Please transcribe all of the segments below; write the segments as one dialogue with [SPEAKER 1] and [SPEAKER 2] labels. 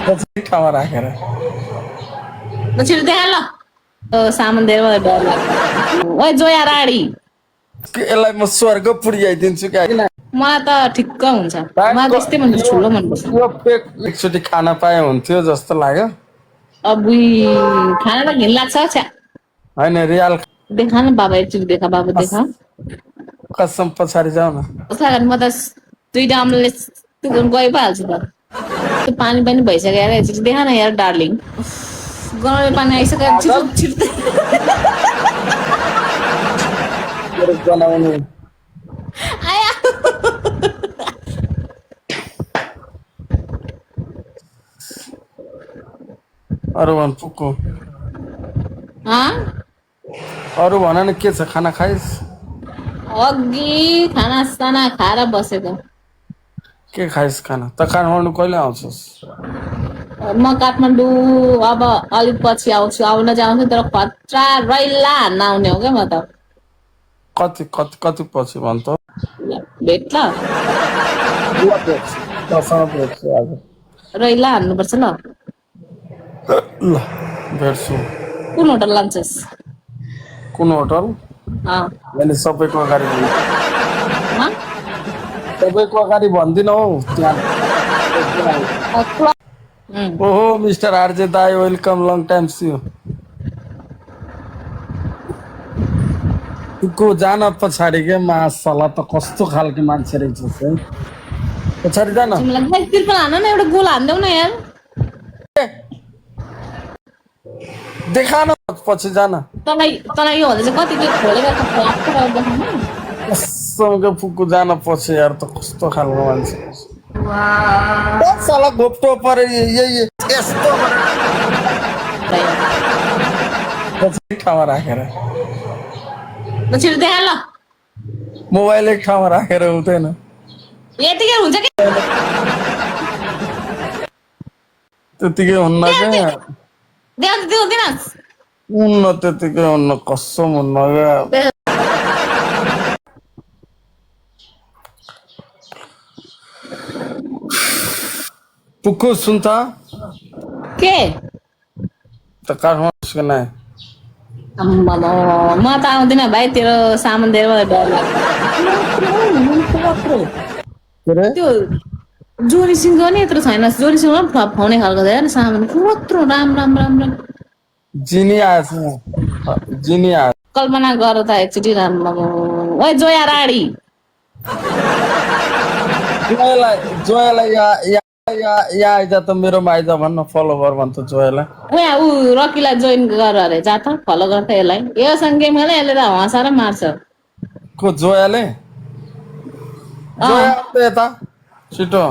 [SPEAKER 1] पछि ठाउँमा राखेर
[SPEAKER 2] ल छिटो देखा ल सामान दिएर मलाई डर लाग्छ ओइ जोया राडी
[SPEAKER 1] यसलाई म स्वर्ग पुर्याइदिन्छु क्या किन
[SPEAKER 2] मलाई त ठिक्क हुन्छ मलाई त्यस्तै मनपर्छ ठुलो मनपर्छ
[SPEAKER 1] यो पेक एकचोटि खान पाए हुन्थ्यो जस्तो लाग्यो
[SPEAKER 2] अबुई खाना त घिन लाग्छ छ्या
[SPEAKER 1] होइन रियाल
[SPEAKER 2] देखा न बाबा एकचोटि देखा बाबा देखा
[SPEAKER 1] कसम पछाडि जाऊ न
[SPEAKER 2] उसलाई भने म त दुईटा अम्लेट गइ पो हाल्छु त त्यो पानी पनि भइसक्यो यार एकचोटि देखा न यार डार्लिङ गरम पानी आइसक्यो छिटो छिटो
[SPEAKER 1] बनाउने
[SPEAKER 2] आया
[SPEAKER 1] अरू भन पुग्को अरू भन न के छ खाना खाइस्
[SPEAKER 2] अघि खाना साना खाएर बसेको
[SPEAKER 1] के खाइस् खाना त काठमाडौँ कहिले आउँछस्
[SPEAKER 2] म काठमाडौँ अब अलिक पछि आउँछु आउन चाहिँ आउँछु तर खतरा रैला हान्न आउने हो क्या म त
[SPEAKER 1] कति कति कति पछि भन त
[SPEAKER 2] भेट ल
[SPEAKER 1] तसँग भेट्छु आज
[SPEAKER 2] रैला हान्नुपर्छ ल
[SPEAKER 1] ल भेट्छु
[SPEAKER 2] कुन होटल लान्छस्
[SPEAKER 1] कुन होटल मैले सबैको अगाडि सबैको अगाडि भन्दिन हौ त्यहाँ ओहो मिस्टर आरजे दाई welcome long time see you को जान पछाडि के मासला त कस्तो खालको मान्छे रहेछ है पछाडि जान
[SPEAKER 2] तिरपल हान न एउटा गोल हान्देऊ न यार
[SPEAKER 1] देखा न पछि जान
[SPEAKER 2] तँलाई तँलाई यो भन्दा चाहिँ कति के खोलेर
[SPEAKER 1] कसमको फुक्कु जान पछि यार त कस्तो खालको मान्छे साला घोप्टो परे यही यस्तो पछि ठाउँमा राखेर
[SPEAKER 2] ल छिटो देखा ल
[SPEAKER 1] मोबाइल एक ठाउँमा राखेर हुँदैन
[SPEAKER 2] यतिकै हुन्छ कि
[SPEAKER 1] त्यतिकै हुन्न क्या
[SPEAKER 2] देखाउँछ त्यो हुँदैन
[SPEAKER 1] हुन्न त्यतिकै हुन्न कसम हुन्न क्या पुक्कु सुन त
[SPEAKER 2] के
[SPEAKER 1] त काठमाडौँ नै
[SPEAKER 2] म त आउँदिनँ भाइ तेरो सामान दिएर मलाई डर लाग्छ त्यो जोरीसिंह नि यत्रो छैन जोरीसिंह पनि खुवाउने खालको छ सामान कत्रो राम राम राम राम
[SPEAKER 1] जिनी आएछ जिनी आएछ
[SPEAKER 2] कल्पना गर त एकचोटि राम्रो ओइ जोया राडी
[SPEAKER 1] जोयालाई यहाँ आइज त मेरोमा आइज भन्न फलो गर भन्छ जोयालाई
[SPEAKER 2] उहाँ ऊ रकीलाई जोइन गर अरे जा त फलो गर त यसलाई योसँग गेम खेल्ने यसले त हँसाएर मार्छ
[SPEAKER 1] को जोयाले जोया त यता छिटो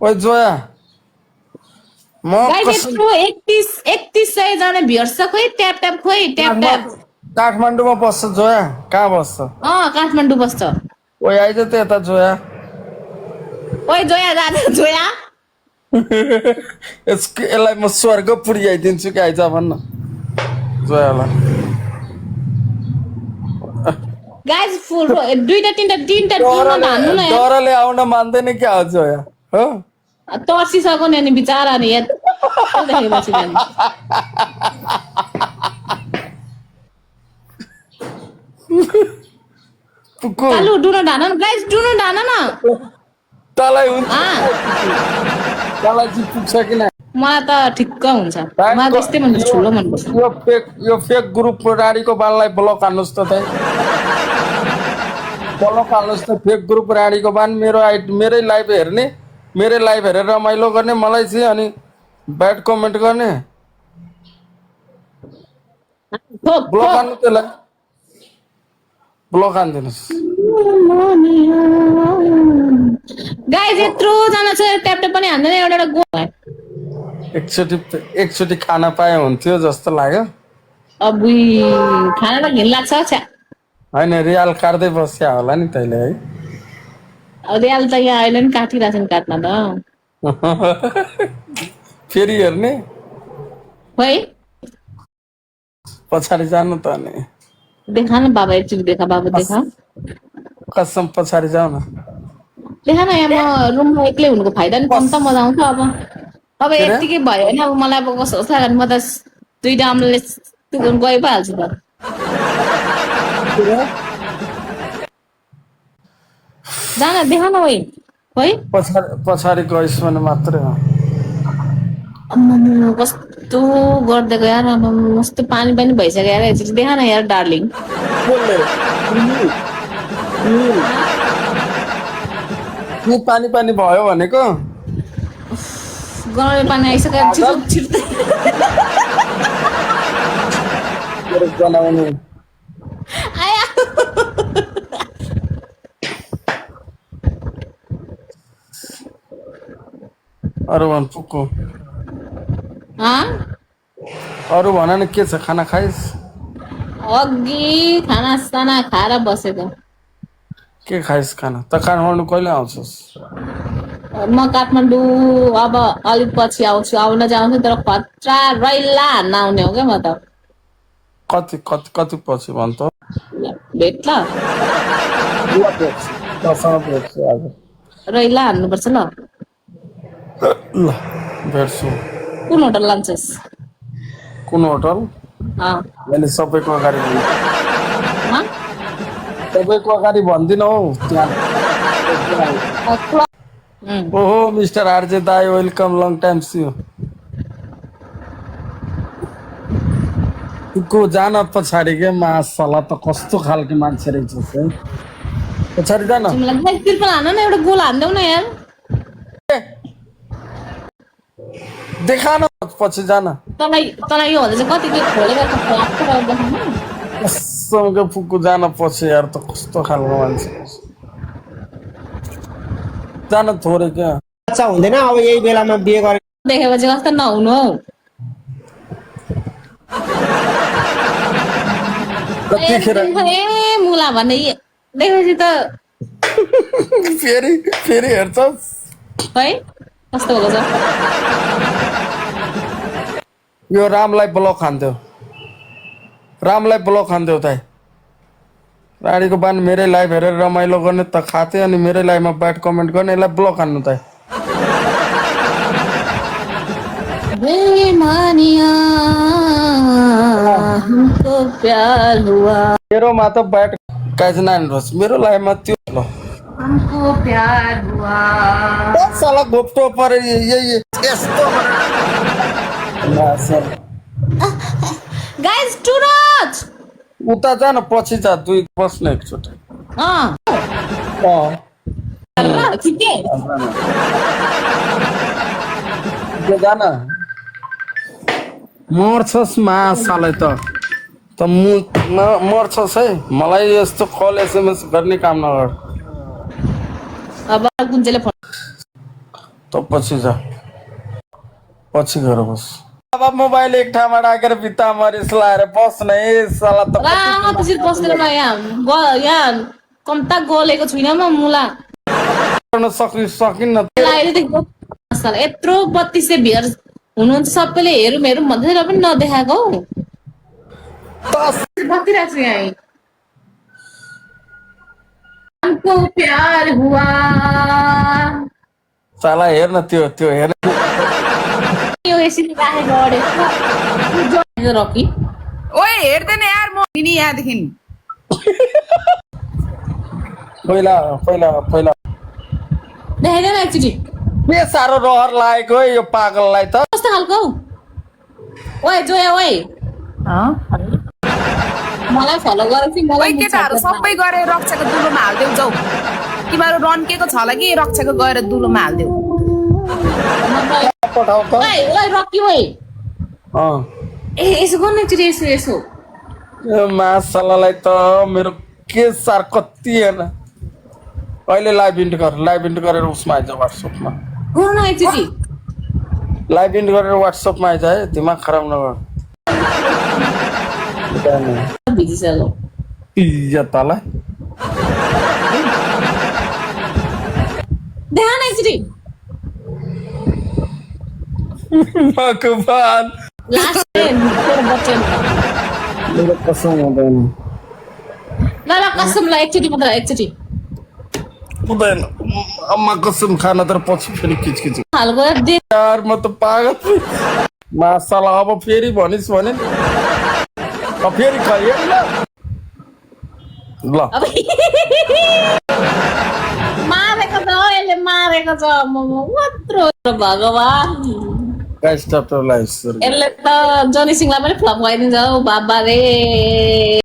[SPEAKER 1] ओइ जोया म
[SPEAKER 2] 3100 जना भियर्स छ खोइ ट्याप ट्याप खोइ ट्याप ट्याप
[SPEAKER 1] काठमाडौँमा बस्छ जोया कहाँ बस्छ
[SPEAKER 2] काठमाडौँ बस्छ
[SPEAKER 1] ओइ आइज त यता जोया
[SPEAKER 2] ओइ जोया जा जोया
[SPEAKER 1] यसलाई म स्वर्ग पुर्याइदिन्छु कि आइज भन्न जोयालाई
[SPEAKER 2] गाइस फुल दुईटा तीनटा हान्नु न
[SPEAKER 1] डरले आउन मान्दैन क्या हो जोया हो
[SPEAKER 2] तर्सिसक्यो नि अनि बिचारा नि देखेपछि कालु डुनो ढान न गाइस डुनो ढान न
[SPEAKER 1] तलाई हुन्छ तलाई चाहिँ पुग्छ कि न
[SPEAKER 2] मलाई त ठिक्क हुन्छ मलाई त्यस्तै मनपर्छ ठुलो मनपर्छ
[SPEAKER 1] यो फेक ग्रुप राडीको बाललाई ब्लक हान्नुहोस् त ब्लक हाल्नुहोस् त फेक ग्रुप राडीको बान मेरै लाइभ हेर्ने मेरै लाइभ हेरेर रमाइलो गर्ने मलाई चाहिँ अनि ब्याड कमेन्ट गर्ने ब्लक हान्नु त्यसलाई ब्लक हानिदिनुहोस्
[SPEAKER 2] गाइस यत्रो जना छ ट्याप ट्याप पनि हान्दैन एउटा एउटा गो
[SPEAKER 1] एकचोटि खाना पाए हुन्थ्यो जस्तो लाग्यो
[SPEAKER 2] अबुई खाना त घिन लाग्छ छ्या
[SPEAKER 1] होइन रियाल काट्दै बस्या होला नि तैँले है
[SPEAKER 2] रियाल त यहाँ अहिले नि काटिरहेको छ नि काट्न त
[SPEAKER 1] फेरि हेर्ने
[SPEAKER 2] खोइ
[SPEAKER 1] पछाडि जानु त अनि
[SPEAKER 2] देखा न बाबा एकचोटि देखा बाबा देखा
[SPEAKER 1] कसम पछाडि जाऊ न
[SPEAKER 2] देखा न यहाँ म रुममा एक्लै हुनुको फाइदा नि कम त मजा आउँछ अब
[SPEAKER 1] के रे?
[SPEAKER 2] यतिकै भयो होइन अब मलाई अब कस्तो कस्तो लाग्यो म त दुईटा आम्लेट गइ पो हाल्छु त जान देखा न ओइ है
[SPEAKER 1] पछाडिको यसमा मात्रै हो।
[SPEAKER 2] आम्मामा कस्तो गरिदिएको यार आम्मामा कस्तो पानी पनि भइसक्यो यार एकचोटि देखा न यार डार्लिङ
[SPEAKER 1] बोल्ने नि पानी पानी भयो भनेको
[SPEAKER 2] गरम पानी आइसक्यो छिटो छिटो
[SPEAKER 1] बनाउने
[SPEAKER 2] आया
[SPEAKER 1] अरू भन पुग्को अरू भन न के छ खाना खाइस्
[SPEAKER 2] अघि खाना साना खाएर बसेको
[SPEAKER 1] के खाइस् खाना त काठमाडौँ कहिले आउँछस्
[SPEAKER 2] म काठमाडौँ अब अलिक पछि आउँछु आउन चाहिँ आउँछु तर खतरा रैला हान्न आउने हो क्या म त
[SPEAKER 1] कति कति कति पछि भन् त
[SPEAKER 2] भेट ल
[SPEAKER 1] तसँग भेट्छु आज
[SPEAKER 2] रैला हान्नुपर्छ ल
[SPEAKER 1] ल भेट्छु
[SPEAKER 2] कुन होटल लान्छस्
[SPEAKER 1] कुन होटल मैले सबैको अगाडि सबैको अगाडि भन्दिनँ हौ त्यहाँ ओहो मिस्टर आरजे दाई welcome long time see you को जान पछाडि के मासला त कस्तो खालको मान्छे रहेछ है पछाडि जान
[SPEAKER 2] तिर्पल हान न एउटा गोल हान्देऊ न यार
[SPEAKER 1] देखा न पछि जान
[SPEAKER 2] तँलाई यो भन्दा चाहिँ कति के खोलेर
[SPEAKER 1] कसमको फुक्कु जान पछि यार त कस्तो खालको मान्छे जान थोरै क्या
[SPEAKER 3] अच्छा हुँदैन अब यही बेलामा बिहे गरे
[SPEAKER 2] देखेपछि कस्तो नहुनु हौ
[SPEAKER 1] कतिखेर
[SPEAKER 2] ए मुला भन्ने देखेपछि त
[SPEAKER 1] फेरि फेरि हेर्छस्
[SPEAKER 2] है कस्तो भएको छ
[SPEAKER 1] यो रामलाई ब्लक खान्थ्यो त राडीको बान मेरै लाइभ हेरेर रमाइलो गर्ने त खाथे अनि मेरै लाइभमा ब्याड कमेन्ट गर्ने यसलाई ब्लक हान्नु त
[SPEAKER 2] हमको प्यार हुआ
[SPEAKER 1] मेरोमा त ब्याड काहीँ नानी मेरो लाइभमा त्यो ल
[SPEAKER 2] हमको प्यार हुआ
[SPEAKER 1] साला घोप्टो परे यही यस्तो
[SPEAKER 2] गाइस टुरच
[SPEAKER 1] उता जा न पछि जा दुई बस्न एकचोटि
[SPEAKER 2] ठिकै
[SPEAKER 1] जान मर्छस् मासालाई त मर्छस् है मलाई यस्तो कल एसएमएस गर्ने काम नगर
[SPEAKER 2] अब कुन चाहिँले फोन
[SPEAKER 1] त पछि जा पछि गएर बस अब मोबाइल एक ठाउँमा राखेर भित्ता मरिस लाएर बस्न ए साला त
[SPEAKER 2] त्यसरी बस्दैन म यहाँ कम्ता गलेको छुइनँ म मुला
[SPEAKER 1] गर्न सकिन्न
[SPEAKER 2] अहिलेदेखि यत्रो 3200 भियर हुनुहुन्छ सबैले हेरौँ हेरौँ भन्दै र पनि नदेखाएको हौ बसिरहेको छु यहाँ हमको प्यार हुआ
[SPEAKER 1] साला हेर्न त्यो हेर्न
[SPEAKER 2] यो यसरी राखेको अरे रकी
[SPEAKER 4] ओए हेर्दैन यार म नि यहाँदेखि
[SPEAKER 1] पहिला
[SPEAKER 2] देखाइदेन एकचोटि
[SPEAKER 1] के साह्रो रहर लागेको है यो पागललाई त
[SPEAKER 2] कस्तो खालको ओए जोया ओए मलाई फलो गरेपछि
[SPEAKER 4] ओए
[SPEAKER 2] मलाई
[SPEAKER 4] केटाहरू सबै गएर रक्षाको दुलोमा हाल्देऊ जाऊ तिमीहरू रन्केको छ होला कि रक्षाको गएर दुलोमा हाल्देऊ
[SPEAKER 1] पठाउ त
[SPEAKER 2] ओए रकी ओए ए यसो गर्नु एकचोटि यसो
[SPEAKER 1] यो मासलालाई त मेरो के सार कति हेर्न अहिले लाइभ इन्ट गरेर उसमा आइज व्हाट्सएपमा
[SPEAKER 2] गर्नु न एकचोटि
[SPEAKER 1] लाइभ इन्ट गरेर व्हाट्सएपमा आइज है दिमाग खराब नगर
[SPEAKER 2] भिजिसक्यो
[SPEAKER 1] इज्जतलाई
[SPEAKER 2] देखा न एकचोटि
[SPEAKER 1] भगवान
[SPEAKER 2] लास्ट बच्चा
[SPEAKER 1] मेरो कसम हुँदैन
[SPEAKER 2] ल कसम ल एकचोटि मात्र एकचोटि
[SPEAKER 1] हुँदैन अम्मा कसम खाना तर पछि फेरि किचकिच
[SPEAKER 2] हालको दे
[SPEAKER 1] यार म त पागल मासाला अब फेरि भनिस् भने फेरि खाइए ल
[SPEAKER 2] अब मारेको छ यसले मारेको छ कत्रो भगवान
[SPEAKER 1] गाइस टप लाइफ
[SPEAKER 2] यसले त जनी सिंहलाई पनि फ्लप गरिदिन्छ हौ बाबा रे